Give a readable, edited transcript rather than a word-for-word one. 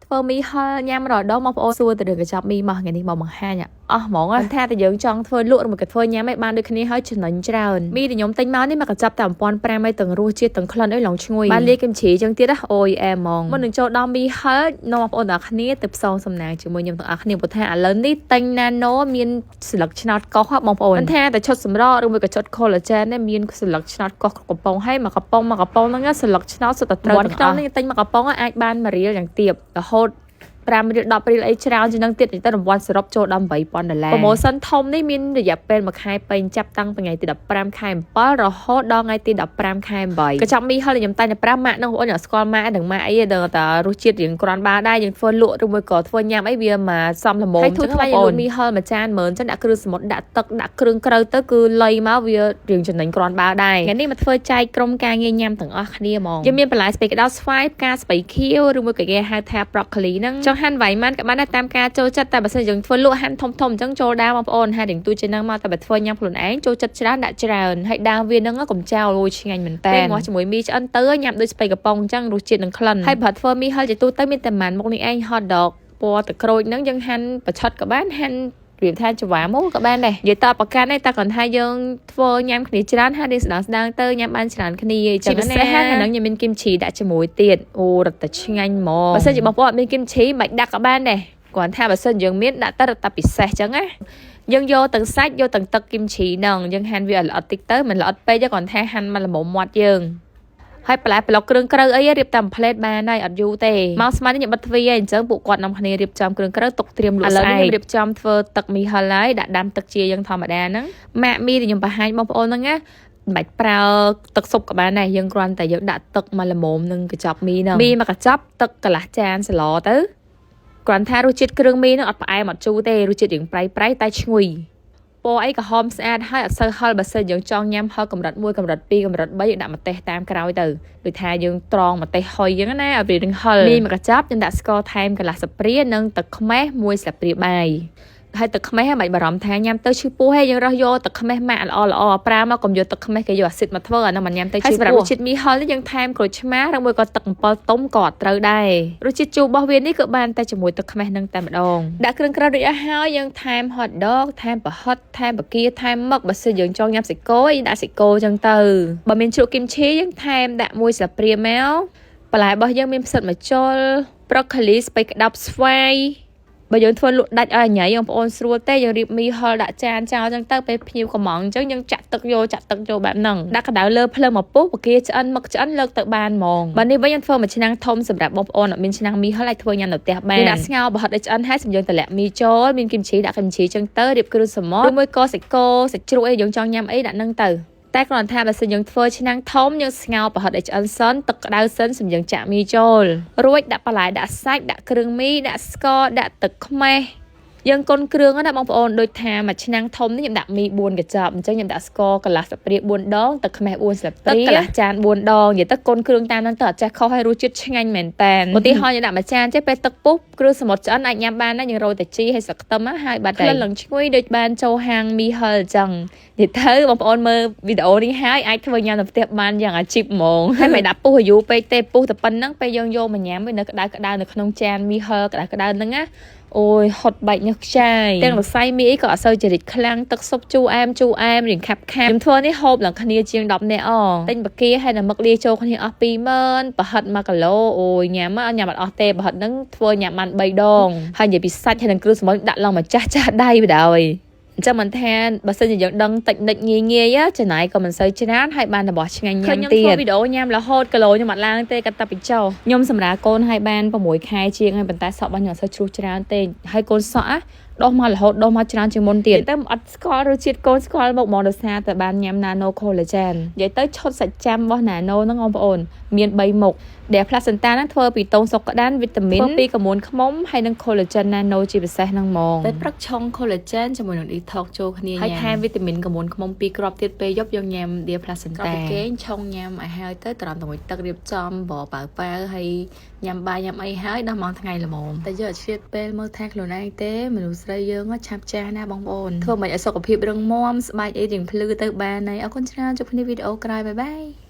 ធ្វើមីហិលញ៉ាំរដងបងប្អូនសួរទៅរឿងកញ្ចប់មីមកថ្ងៃនេះមកបង្ហាញអស់ហ្មងថាតែយើងចង់ធ្វើលក់ឬមកក៏ធ្វើញ៉ាំឲ្យបានដូចគ្នាហើយចំណេញច្រើនមីដែលខ្ញុំទិញមកនេះមកកញ្ចប់តែ1500ហើយទាំងរសជាតិទាំងក្លិនអីឡងឈ្ងុយបានលាយគឹមជ្រីចឹងទៀតណាអូយអែហ្មងមុននឹងចូលដល់មីហិលនាំបងប្អូនទាំងអស់គ្នាទៅផ្សងសំណាងជាមួយខ្ញុំទាំងអស់គ្នាព្រោះថាឥឡូវនេះទិញ Nano មានស្លឹកឆ្នោតកោះបងប្អូនមិនថាតែឈុតសម្រក់ឬមួយក៏ឈុត collagen ទេមានស្លឹកឆ្នោតកោះកំប៉ុងហើយមកកំប៉ុងមកកំប៉ុងហ្នឹងស្លឹកឆ្នោតសុទ្ធតែត្រូវទាំងអស់នេះទិញមកកំប៉ុងអាចបាន1រៀលយ៉ាងទាបរហូត5រៀល10រៀលអីច្រើនជាងនឹងទៀតទៅរង្វាន់សរុបចូលដល់8000ដុល្លារ promotion ធំនេះមានរយៈពេល1ខែពេញចាប់តាំងពីថ្ងៃទី15ខែ7រហូតដល់ថ្ងៃទី15ខែ8កញ្ចប់មីហិលខ្ញុំតែងតែប្រាំម៉ាក់នឹងបងប្អូនស្គាល់ម៉ាក់និងម៉ាក់អីដល់តែរសជាតិរៀងគ្រាន់បើដែរយើងធ្វើលក់ឬមួយក៏ធ្វើញ៉ាំអីវាមកសមល្មមហើយធូរថ្លៃយើងមីហិលមួយចាន10000ចឹងដាក់គ្រឿងសមុទ្រដាក់ទឹកដាក់គ្រឿងក្រៅទៅគឺលៃមកវារៀងចំណេញគ្រាន់បើដែរថ្ងៃនេះមកធ្វើចែកក្រុមការងារញ៉ាំទាំងអស់គ្នាហ្មងយើងមានបន្លែស្ពៃក្តៅស្វាយផ្កាស្ពៃខៀវឬមួយក៏គេហៅថា broccoli ហ្នឹងចង់ហាន់វ៉ៃម៉ាន់ក៏បានដែរតាមការចូលចិត្តតែបើសិនយើងធ្វើលក់ហាន់ធំធំអញ្ចឹងចូលដើមបងប្អូនហាន់រៀងទូចជាងហ្នឹងមកតែបើធ្វើញ៉ាំខ្លួនឯងចូលចិត្តច្រើនដាក់ច្រើនហើយដើមវាហ្នឹងកុំចោលអូយឆ្ងាញ់មែនតើងាស់ជាមួយមីឆ្អិនទៅញ៉ាំដូចស្ពៃកំប៉ុងអញ្ចឹងរសជាតិនឹងក្លិនហើយបើធ្វើមីហិលជាទូទៅមានតែម៉ាន់មុខនេះឯង hot dog ពណ៌ទឹកក្រូចហ្នឹងយើងហាន់ប្រឆិតក៏បានហាន់របៀបថាច្វាមកក៏បានដែរនិយាយតប្រកាន់ទេតែគាត់ថាយើងធ្វើញ៉ាំគ្នាច្រើនហានេះស្ដាងស្ដាងទៅញ៉ាំបានច្រើនគ្នាអញ្ចឹងណាហាហ្នឹងខ្ញុំមានគីមឈីដាក់ជាមួយទៀតអូរត់តែឆ្ងាញ់ហ្មងបើសិនជាបងប្អូនអត់មានគីមឈីមិនដាក់ក៏បានដែរគ្រាន់ថាបើសិនយើងមានដាក់ទៅរត់តែពិសេសអញ្ចឹងណាយើងយកទាំងសាច់យកទាំងទឹកគីមឈីហ្នឹងយើងហាន់វាឲ្យល្អិតតិចទៅមិនល្អិតពេកទេគ្រាន់ថាហាន់មកល្មមមាត់យើងហើយបន្លែប្លុកគ្រឿងក្រៅអីរៀបតាមផ្លេតបានហើយអត់យូរទេមកស្មាននេះខ្ញុំបិទទ្វារហើយអញ្ចឹងពួកគាត់នាំគ្នារៀបចំគ្រឿងក្រៅទុកត្រៀមលក់ស្អែកឥឡូវនេះខ្ញុំរៀបចំធ្វើទឹកមីហិលហើយដាក់ដាំទឹកជាយើងធម្មតាហ្នឹងម៉ាក់មីដែលខ្ញុំបង្ហាញបងប្អូនហ្នឹងណាមិនបាច់ប្រើទឹកស៊ុបក៏បានដែរយើងគ្រាន់តែយើងដាក់ទឹកមកល្មមនឹងកញ្ចប់មីហ្នឹងមីមកកញ្ចប់ទឹកកន្លះចានស្លទៅគ្រាន់ថារសជាតិគ្រឿងមីហ្នឹងអត់ផ្អែមអត់ជូរទេរសជាតិរៀងប្រៃប្រៃតែឈ្ងុយពណ៌អីក្រហមស្អាតហើយអត់សូវហឹរបើសិនយើងចង់ញ៉ាំហឹរកម្រិត1កម្រិត2កម្រិត3យើងដាក់ម្ទេសតាមក្រោយទៅដូចថាយើងត្រង់ម្ទេសហុយអញ្ចឹងណាឲ្យវានឹងហឹរមីមួយកញ្ចប់ខ្ញុំដាក់ស្ករថែមកន្លះស្លាបព្រានិងទឹកខ្មេះ1ស្លាបព្រាបាយហើយទឹកខ្មេះមិនបារម្ភថាញ៉ាំទៅឈឺពោះទេយើងរើសយកទឹកខ្មេះម៉ាក់ល្អល្អប្រើមកកុំយកទឹកខ្មេះគេយកអាស៊ីតមកធ្វើអាហ្នឹងមិនញ៉ាំទៅឈឺពោះហើយសម្រាប់រសជាតិមីហិលនេះយើងថែមក្រូចឆ្មាឬមួយក៏ទឹកអំពិលទុំក៏អត់ត្រូវដែររសជាតិជូររបស់វានេះគឺបានតែជាមួយទឹកខ្មេះហ្នឹងតែម្ដងដាក់គ្រឿងក្រៅរួចអស់ហើយយើងថែម hot dog ថែមប្រហិតថែមបង្គាថែមមឹកបើសិនយើងចង់ញ៉ាំសាច់គោយើងដាក់សាច់គោចឹងទៅបើមានជ្រក់គីមឈីយើងថែមដាក់មួយស្លាបព្រាមកបន្លែរបស់យើងមានផ្សិតម្ជុល broccoli ស្ពៃក្តោបស្វាយបើយើងធ្វើលក់ដាច់ឲ្យញ៉ៃបងប្អូនស្រួលទេយើងរៀបមីហិលដាក់ចានចោលចឹងទៅពេលភ្ញៀវកំងអញ្ចឹងយើងចាក់ទឹកយកចាក់ទឹកយកបែបហ្នឹងដាក់កម្ដៅលើភ្លើងមកពុះបកាឆ្អិនមឹកឆ្អិនលើកទៅបានហ្មងបើនេះវិញយើងធ្វើមួយឆ្នាំងធំសម្រាប់បងប្អូនអត់មានឆ្នាំងមីហិលអាចធ្វើញ៉ាំនៅផ្ទះបានដាក់ស្ងោរបហិតឲ្យឆ្អិនហើយសម្យើងតម្លាក់មីចូលមានគីមឈីដាក់គីមឈីចឹងទៅរៀបគ្រឿងសមុទ្រឬមួយក៏សាច់គោសាច់ជ្រូកអីយើងចង់ញ៉ាំអីដាក់ហ្នឹងទៅតែគ្រាន់ថាបើសិនយើងធ្វើឆ្នាំងធំយើងស្ងោរប្រហិតឲ្យឆ្អិនសិនទឹកក្តៅសិនសម្យើងចាក់មីចូលរួចដាក់បន្លែដាក់សាច់ដាក់គ្រឿងមីដាក់ស្ករដាក់ទឹកខ្មេះយើងកុនគ្រឿងណាបងប្អូនដូចថាមួយឆ្នាំងធំនេះខ្ញុំដាក់មី4កញ្ចប់អញ្ចឹងខ្ញុំដាក់ស្ករកន្លះស្លាបព្រា4ដងទឹកខ្មេះ4ស្លាបព្រាទឹកកន្លះចាន4ដងនិយាយទៅកុនគ្រឿងតាមហ្នឹងទៅអត់ចេះខុសហើយរសជាតិឆ្ងាញ់មែនតែនឧទាហរណ៍យើងដាក់មួយចានចេះពេលទឹកពុះគ្រឿងសមុទ្រឆ្អិនអាចញ៉ាំបានណាយើងរោយតែជីហើយស្លឹកខ្ទឹមហើយបាត់ហើយក្លិនឡើងឈ្ងុយដូចបានចូលហាងមីហិលអញ្ចឹងនិយាយទៅបងប្អូនមើលវីដេអូនេះហើយអាចធ្វើញ៉ាំនៅផ្ទះបានយ៉ាងអាជីពហ្មងហើយមិនដាក់ពុះអាយូរពេកទេពុះតែប៉ុណ្្នឹងពេលយើងយកមកញ៉ាំវានៅក្តៅក្តៅនៅក្នុងចានមីហិលក្តៅក្តៅហ្នឹងណាអូយហត់បែកញើសខ្ចាយទាំងសរសៃមីអីក៏អត់សូវចរិតខ្លាំងទឹកស៊ុបជូរអែមជូរអែមរៀងខាប់ខាប់ខ្ញុំធ្វើនេះហូបឡើងគ្នាជាង10នាក់អទិញបាគាហើយនឹងមឹកលាយចូលគ្នាអស់20000ប្រហិត1គីឡូអូយញ៉ាំអត់ញ៉ាំអត់អស់ទេប្រហិតហ្នឹងធ្វើញ៉ាំបាន3ដងហើយនិយាយពីសាច់ហើយនឹងគ្រឿងសមុទ្រដាក់ឡើងមកចាស់ចាស់ដៃបណ្ដោយអញ្ចឹងមិនថាបើសិនជាយើងដឹងតិចនិចងាយងាយចំណាយក៏មិនសូវច្រើនហើយបានរបស់ឆ្ងាញ់ញ៉ាំទៀតខ្ញុំធ្វើវីដេអូញ៉ាំរហូតគីឡូខ្ញុំអត់ឡើងទេគាត់តែបញ្ចុះខ្ញុំសម្រាប់កូនឲ្យបាន6ខែជាងហើយប៉ុន្តែសក់របស់ខ្ញុំអត់សូវជ្រុះច្រើនទេហើយកូនសក់ដោះមករហូតដោះមកច្រើនជាងមុនទៀតទៅអត់ស្គាល់រសជាតិកូនស្គាល់មកហ្មងដោយសារតែបានញ៉ាំ Nano Collagen និយាយទៅឈុតសាច់ចាំរបស់ Nano ហ្នឹងបងប្អូនមាន3មុខដែល placenta ហ្នឹងធ្វើពីតូងសុកក្តានវីតាមីនពីក្រមួនឃ្មុំហើយនិង collagen nano ជាពិសេសហ្នឹងហ្មងពេលព្រឹកឆុង collagen ជាមួយនឹង detox ចូលគ្នាញ៉ាំហើយថែមវីតាមីនក្រមួនឃ្មុំពីរគ្រាប់ទៀតពេលយប់យើងញ៉ាំ Dear placenta ក្រោយគេងឆុងញ៉ាំឲ្យហើយទៅត្រង់តែមួយទឹករៀបចំបប៉ៅប៉ៅហើយញ៉ាំបាយញ៉ាំអីហើយដល់ម៉ោងថ្ងៃល្មមតែយកអត់ឆ្លៀតពេលមើលថែខ្លួនឯងទេមនុស្សស្រីយើងឆាប់ចាស់ណាបងប្អូនធ្វើមិនឲ្យសុខភាពរឹងមាំស្បែកអីរៀងភ្លឺទៅបានហើយអរគុណច្រើនជួបគ្នាវីដេអូក្រោយ bye bye.